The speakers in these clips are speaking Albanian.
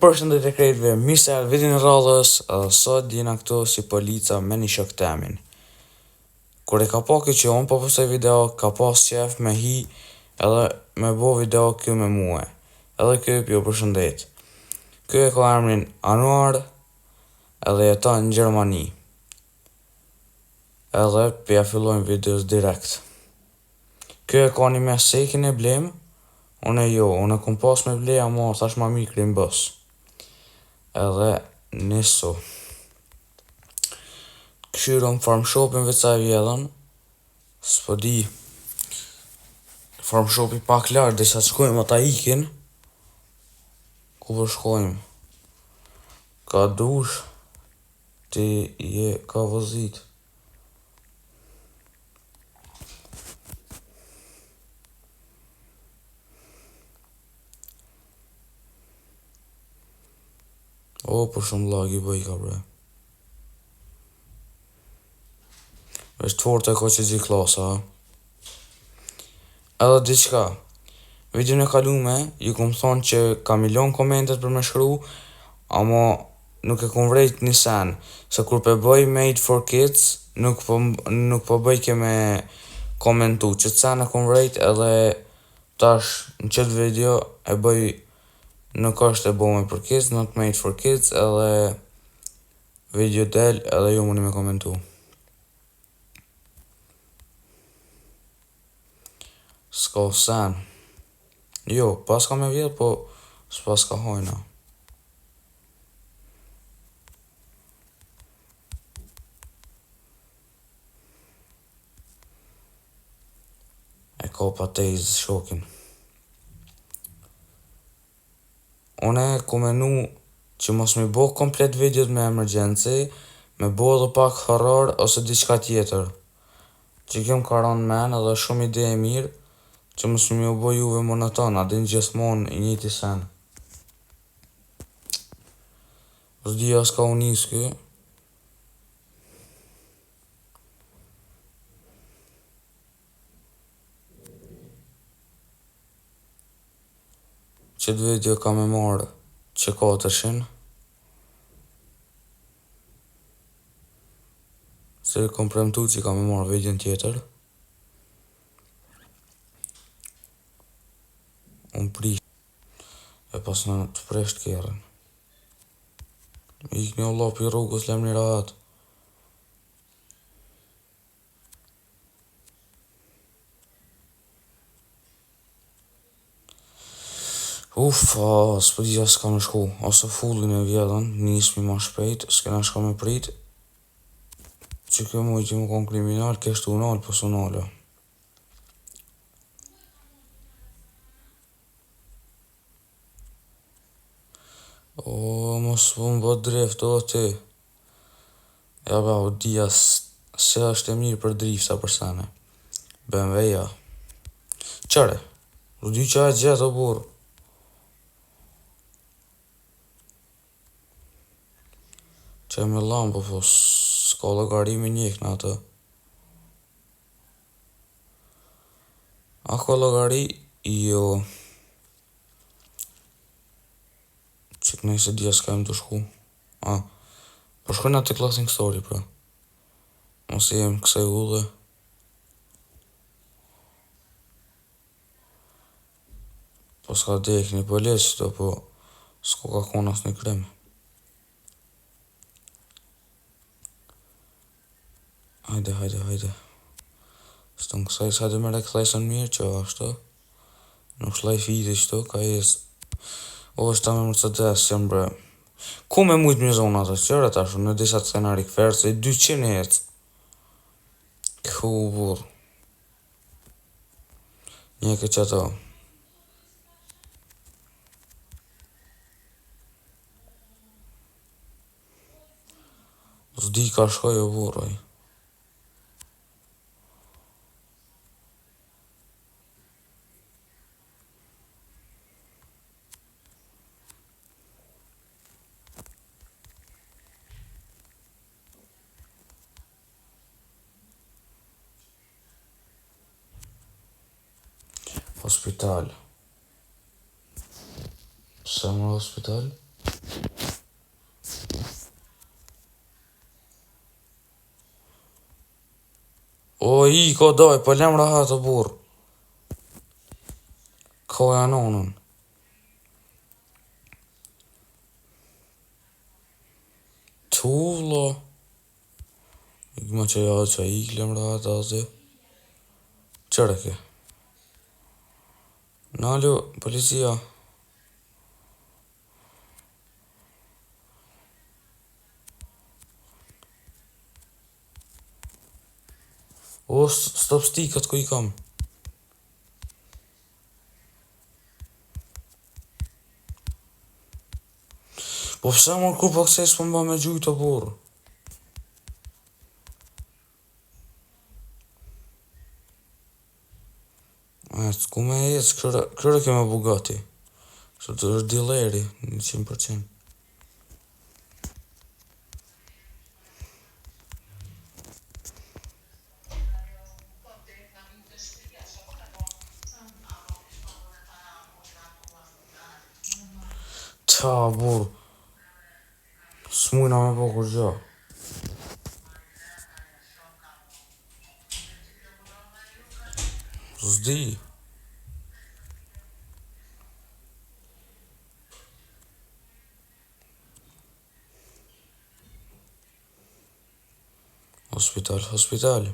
Përshëndetje krejtve, mirë se erdhët videon e radhës, edhe sot jena këtu si polica me një shok temin. Kur e ka pa ky që unë po postoj video, ka pas qef me hi edhe me bo video ky me mue. Edhe ky p'ju përshëndet. Ky e ka emrin Anuar edhe jeton në Gjermani. Edhe p'ja fillojmë videos direkt. Ky e ka një Mercedesin e blem, unë jo, unë e kom pas me ble, ama thash ma mirë Crime Boss. Edhe nisu. Kqyrëm farm shopin veç sa e vjedhën, s'po di. Farm shopi pak larg, derisa të shkojmë ata ikin. Ku po shkojmë? Ka dush, ti je ka vozit. O, për shumë lag i bëjka, bre. Veç të fortë e ka që G-klasa, ha. Edhe diçka. Videon e kalume, ju kom thonë që kam i lon komentet për me shkru, ama nuk e kom vrejt një sen, se kur pe bëj made for kids, nuk po, nuk po bëj ke me komentu, që të sen e kom vrejt edhe tash në qëtë video e bëj nuk është e bome për kids, not made for kids, edhe video del edhe ju mundi me komentu. S'ka sen. Jo, pas ka me vjedh, po s'pas ka hojna. E ka pa tezë shokin. Une ku menu që mos mi bo komplet videot me emergency, me bo edhe pak horror ose diçka tjetër. Që kjo më ka rënë men edhe shumë ide e mirë, që mos mi u bo juve monoton, a din gjithmonë i njëjti sen. S'di as ka u nis ky. Qëtë video ka me marrë që katërshin. Se kom premtu që ka me marrë videon tjetër. Unë prish. E pas në të presht kerën. Ik një Allah për rrugës, lem një rahat. Uf, a, s'po di as ka me shku. Ose fullin e vjedhën, nismi ma shpejt, s'kena shka me prit. Që kjo mujti më kon kriminal, keshtu u nal, po s'u nalë. O, mos po më bë drift, o ti. Ja ba, o dia se është e mirë për drifta për sene. BMW-ja. Qëre? U di që e gjetë o burr. Që me lampo, po s'ka llogari me njek në atë. A ka llogari? Jo. Që kënej se dia s'ka jem të shku. A, po shkojnë atë clothing store pra. Mos jem kësaj udhe. Po s'ka dek një polic të po s'ko ka kon asnjë krim. Hajde, hajde, hajde. S'të në kësaj, hajde me rekthesën mirë që ashtu. Nuk shlaj fiti qëtu, ka jes. O, është ta me Mercedes, jam bre. Ku me mujt me zonë atë, qëre tash, në disa të thena rikfer, se 200 ec. Ku burr. Një ke që ato. S'di ka shkoj o burr, oj. Hospital. Pse më hospital? O ik o daj, po lem rahat o burr. Koja nonën. Tu vlla. Ik ma që ja që ik lem rahat aty. Qëre ke? Nalu, policia. O, stop stickat ku i kam. Po pse mor kur po kthej s'po mba me gjujt o burr. Ec, ku me ec, këre, këre ke me Bugatti. Se të është dileri, 100%. Ta burr. S'mujna me bo kurgjo. S'di. Hospital, hospital.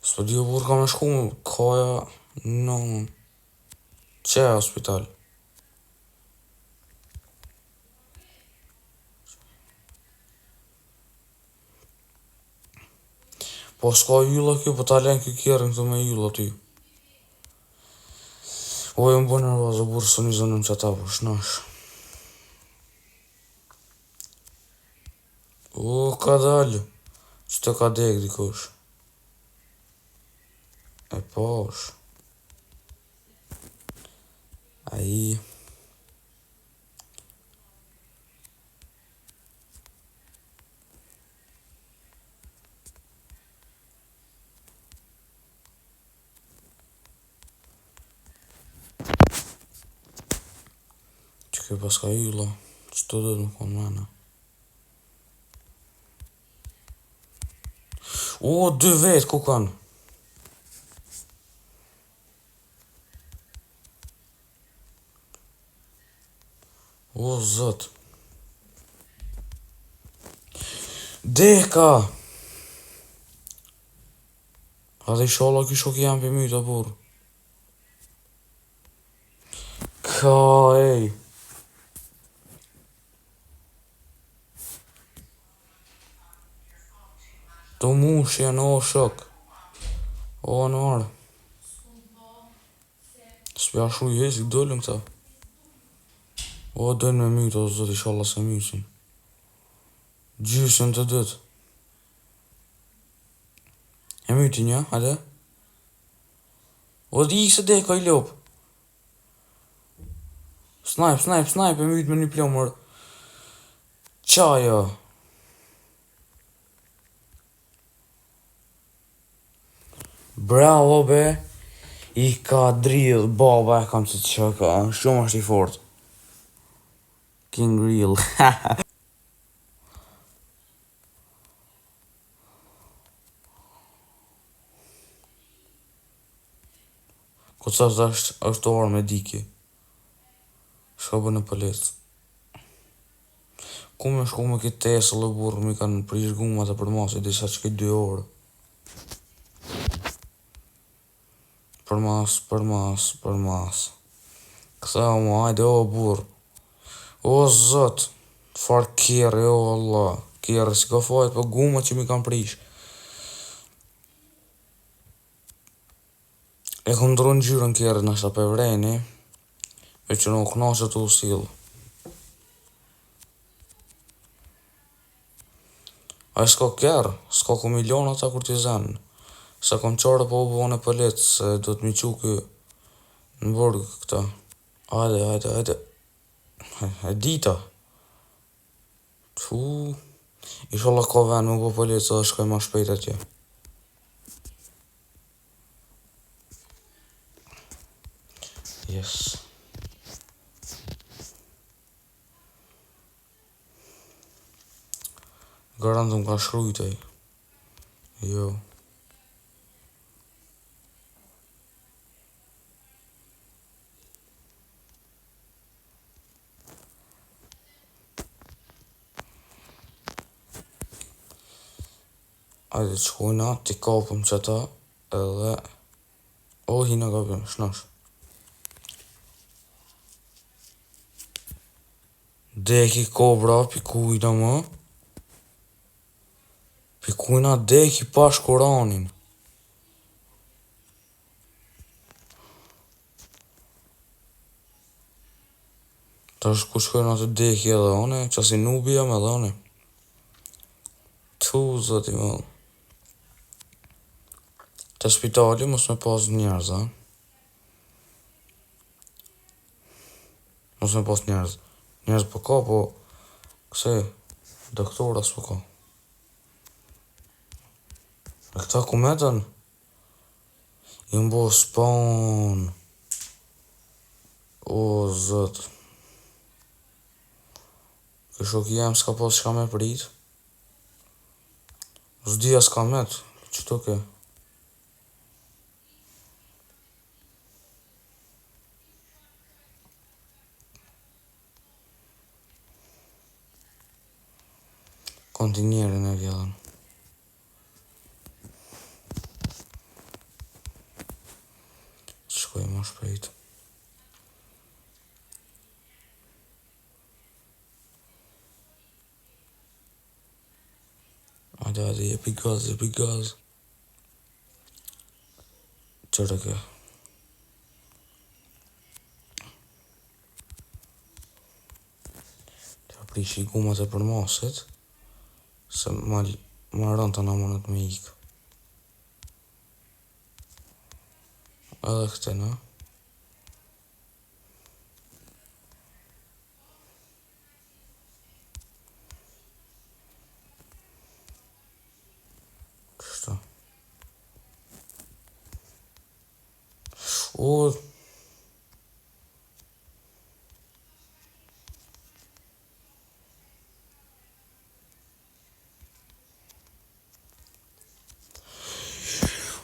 S'po di o burr ka me shku, kaja, no. Qe hospital? Po s'ka ylla kjo, po ta len ky kerrin këtu me ylla ty. O jam bo nervoz, o burr s'u nizonëm që ata po shnosh. O ka dalë, që të ka dek dikush. E posh. Ai. Që kjo paska ylla, që të do të më konë mena. O, dy vetë, ku kanë? O, zot. Deka! Hajde inshallah ky shoki jam për mytë, o burr. Ka, ej. Të mush janë o shok. O anuar. S'pja shu i heq, dolën këta. O, dojnë me mytë, o zot, inshallah se mysin. Gjysën të dytë. E myti një, hajde. O, di se deka i lop. Snipe, snipe, snipe, e myt me një plomër. Qajo. Bravo be. I ka drill, baba e kam që të qëka. Shumë është i fort. King Real. Ko të është, është orë me diki. Shka bën në polic. Ku me shku me këtë Tesla burr, mi kanë prish gumat e përmasi disa që këtë dy orë. Përmas, përmas, përmas. Këta mu, hajde o burr. O zot, far kerri, o Allah. Kerri si ka fajt, po gumat që mi kanë prish. E kom ndru ngjyrën kerrit nashta pe vreni. E që nuk knaqe tu u sill. Ai s'ka kerr, s'ka ku mi lon ata kur t'i zen. Se kom qare po u bone polic, se do të mi qu ky në burg këta. Hajde, hajde, hajde. E dita. Tu. Inshallah ka vend me u bo polic edhe shkoj ma shpejt atje. Yes. Garant më ka shkrujt ai. Jo. Ajde të shkojna, t'i kapëm qëta, edhe... O, hina gabim, shnosh. Deki kobra, pi kujna më. Pi kujna deki pash kuranin. Tash ku shkojnë atë deki edhe one, qasi nubi jam edhe one. Tu, zoti më. Te spitali mos me pas njerëz, a? Mos me pas njerëz. Njerëz po ka, po... Këse, doktora s'po ka. E këta ku metën? Jam bo spawn. O zot. Ky shoki jem s'ka pas çka me prit. S'di a s'ka met. Qëto ke? Kontinierin e vjedhën. Shkoj më shpejt. Hajde, hajde, jepi gaz, jepi gaz. Qërë ke? T'ja prishi gumat e përmasit, se ma, ma rënd të na mundet me ikë. Edhe këte na. Kështu. O,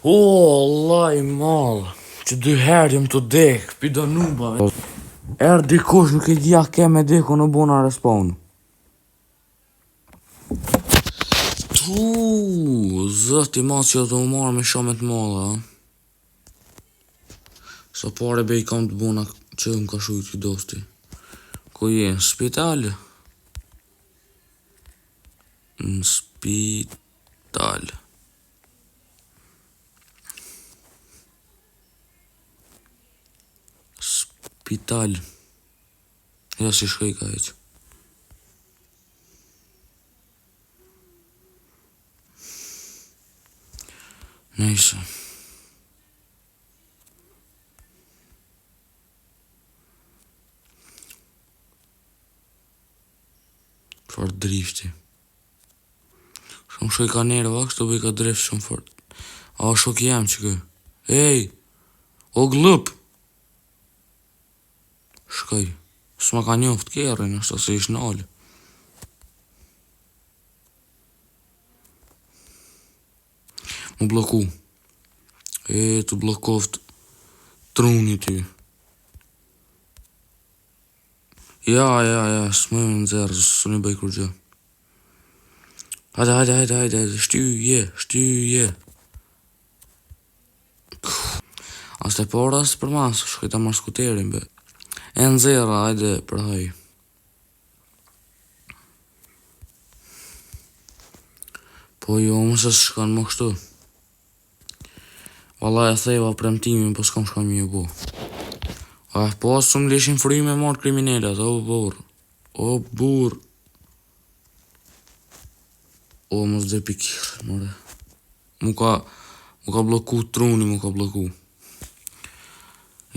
O, Allah i madh, që dy herë jam të dek, pi do nubave. Erë dikush nuk e di a ke me deku në bona respawn. Tu, zot i madh që do të marrë me shumë të madhe, a? Sa pare be i kam të bona që më ka shujt ky dosti. Ku je, në spital? Në spital. Spital. Ja si shkoj ka hiq. Nejse. Çfarë drifti. Shumë shkoj ka nerva, kështu bëj ka drift shumë fort. A o shok jam që kë? Ej! O gllup! Shkoj. S'ma ka njoft kerrin, ashtu se ish nalë. Mu bloku. E, të blokoft truni ty. Ja, ja, ja, s'më me nxerr, s'u bëj kurrgjë. Hajde, hajde, hajde, hajde, hajde, shtyje, shtyje. As të para, as për mas, shkoj ta marr skuterin, be. E nxerra, hajde, për haj. Po jo, më se s'shkon më kështu. Valla e theva premtimin, po s'kam shka mi e bo. A po s'um lishin frymë me marr kriminelat, o burr. O burr. O mos dhe pikir, more. Mu ka, mu ka bloku truni, mu ka bloku.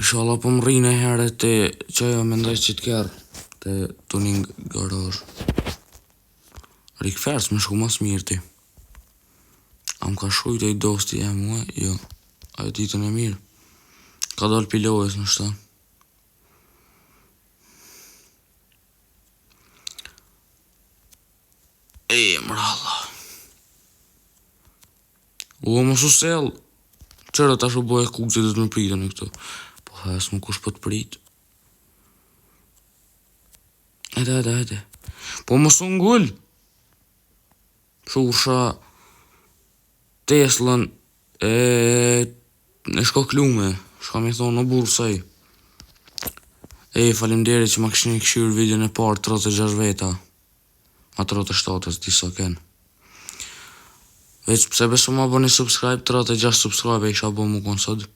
Inshallah po më rrinë e herë te që ajo mendoj që të kerë te tuning garage. Rikfers me shku mas mirë ti. A më ka shkujt e i dosti e mua? Jo. Ajo ditën e mirë. Ka dalë pilojës në shta. E, mralla. U, mos u sell. Qërë tash u bëhe kukë që do të më pritën në këto. Po hes më kush po të prit. Hajde, hajde, hajde. Po mos u ngul. Shusha. Teslën e e shkoklume, shka mi thonë, o burë saj. Ej, faleminderit që ma kishni këshyrë videon e parë 36 veta. Ma 37, s'di sa ken. Veç pse beso ma bëni subscribe, 36 subscribe e isha bo mu konë sot.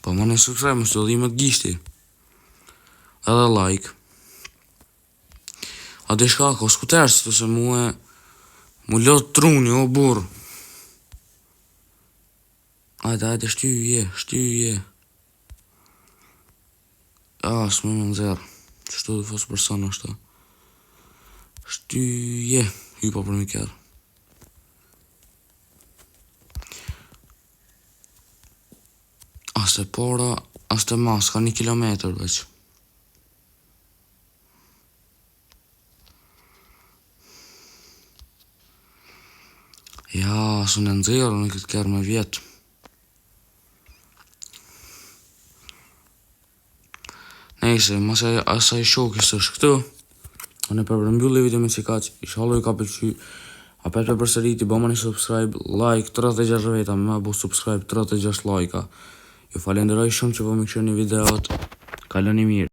Po më në subscribe, mos të dhimet gishti. Edhe like. A dhe shka, ka skuter, së të se mu e... Mu lot truni, o burr. Ajde, ajde, shtyje, shtyje. Ah, s'më më nxjerr. Qështu dhe fos person është. Shtyje, hypa për mi kërë. As e para, as të mas, ka një kilometër veç. Ja, së në nxjerrë në këtë kërë me vjetë. Nejse, mos e asaj shoki s'është këtu. Unë për përmbylli video me qikaq, inshallah ju ka pëlqy. Apet për përsëriti, bëma një subscribe, like, 36 veta, me bo subscribe, 36 like-a. Ju falenderoj shumë që po më këshirni videot. Kaloni mirë.